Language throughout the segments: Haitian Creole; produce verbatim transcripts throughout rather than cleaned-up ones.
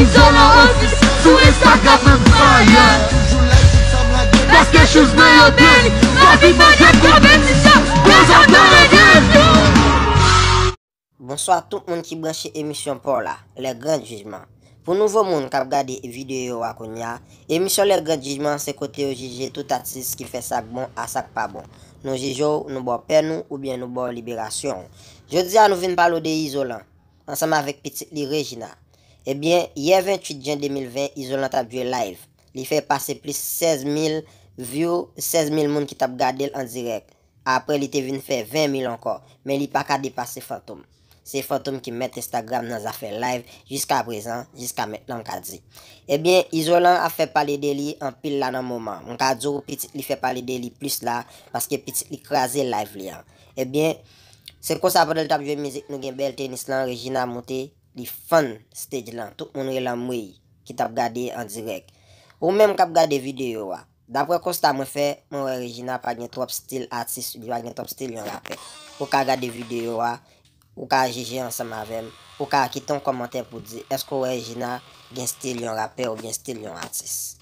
Izolan Artist sou Instagram menm fire. Paske shoes mwen yo bèl, pa vin mande konpetisyon, prezante rete tou. Bonswa tout moun ki branche emisyon pa w la, Les Grands Jugements. Pou nouvo moun k ap gade videyo a kounye a, emisyon Les Grands Jugements se kote yo jije tout atis ki fè sa k bon a sa k pa bon. Nou jije w, nou ba w pèn ou, oubyen nou ba w liberasyon w. Jodi a nou vin pale w de Izolan, ansanm avèk pitit li Regina. Ebyen, yè venntuit jen de mil ven, Izolan t ap jwe live. Li fè pase plis sèz mil view, sèz mil moun ki t ap gade l an dirèk. Apre, li te vin fè ven mil ankò, men li pa ka depase Fantom. Se Fantom ki mèt Instagram nan zafè live jiska prezan, jiska mentnan, m ka di. Ebyen, Izolan ap fè pale de li anpil la nan moman. M ka di w, pitit li fè pale de li plis la, paske pitit li kraze live li an. Ebyen, se konsa, pandan l t ap jwe mizik Nou Gen Bèl Tenis lan, Regina moute, li fann stage lan. Tout moun rele anmwey ki t ap gade an dirèk. Ou menm k ap gade videyo a, daprè konsta mwen fè, mwen wè Regina pa gen twòp stil atis, li pa gen twòp stil yon rapè. Ou ka gade videyo a, ou ka jije ansanm avè m, ou ka kite yon kòmantè pou di èske w wè Regina gen stil yon rapè oubyen stil yon atis.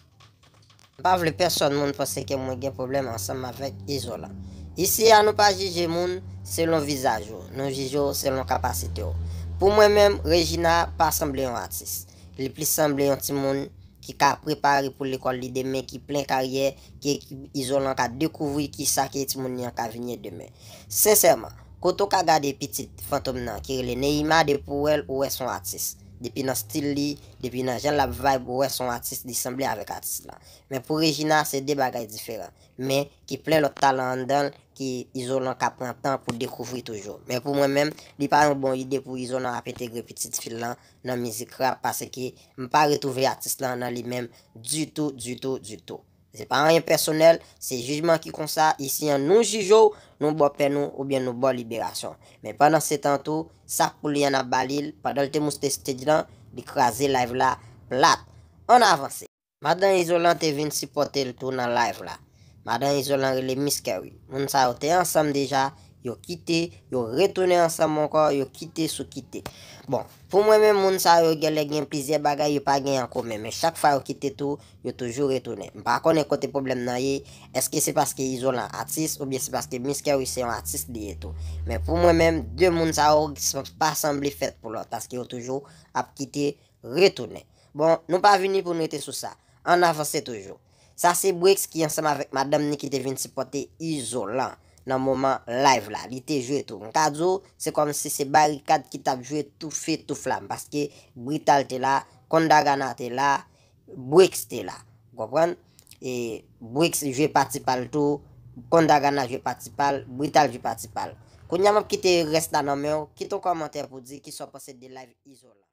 M pa vle pèsonn moun panse ke mwen gen pwoblèm ansanm avèk Izolan. Isi a nou pa jije moun selon vizaj ou, nou jije w selon kapasite w. Pou mwen menm, Regina pa sanble yon atis. Li plis sanble yon timoun ki ka prepare pou lekòl li demen, ki plen karyè, ke Izolan ka dekouvri kisa ke timoun li an ka vin ye demen. Sensèman, kote w ka gade pitit Fantom nan ki rele Neima, depi w wè l, ou wè s on atis. Depi nan stil li, depi nan jan l ap vibe, ou wè s on atis, li sanble avèk atis lan. Men pou Regina, se de bagay diferan, men ki plen lòt talan anndan l, ke Izolan ka pran tan pou dekouvri toujou. Men pou mwen menm, li pa yon bon ide pou Izolan ap entegre pitit fi l lan nan mizik rap, paske m pa retwouve atis lan nan li menm ditou, ditou, ditou. Se pa anyen pèsonèl, se jijman ki konsa, isi an nou jije w, nou ba w pèn ou, oubyen nou ba w liberasyon. Men pandan se tan tou, sa k pou li an ap ba li l, pandan l te moute stage lan, li kraze live la plat. Ann avanse. Madan Izolan te vin sipòte l tou nan live la. Madan Izolan rele Miss Curry. Moun sa yo te ansanm deja, yo kite, yo retounen ansanm ankò, yo kite sou kite. Bon, pou mwen menm, moun sa yo genlè gen plizyè bagay yo pa gen an komen, men chak fwa yo kite tou, yo toujou retounen. M pa konnen kote pwoblèm nan ye, èske se paske Izolan atis, oubyen se paske Miss Curry se yon atis li ye tou. Men pou mwen menm, de moun sa yo pa sanble fèt pou lòt, paske yo toujou ap kite retounen. Bon, nou pa vini pou n rete sou sa. Ann avanse toujou. Sa se Brix ki ansanm avèk madanm ni ki te vin sipòte Izolan nan moman live la. Li te jwe tou. M ka di w, se kòmsi se Barikad ki t ap jwe toufe tou flam, paske Brital te la, Kondagana te la, Brix te la. Ou konprann? E Brix jwe pati pa l tou, Kondagana jwe pati pa l, Brital jwe pati pa l. Kounye a m ap kite rès la nan men w, kite yon kòmantè pou di kisa w panse de live Izolan.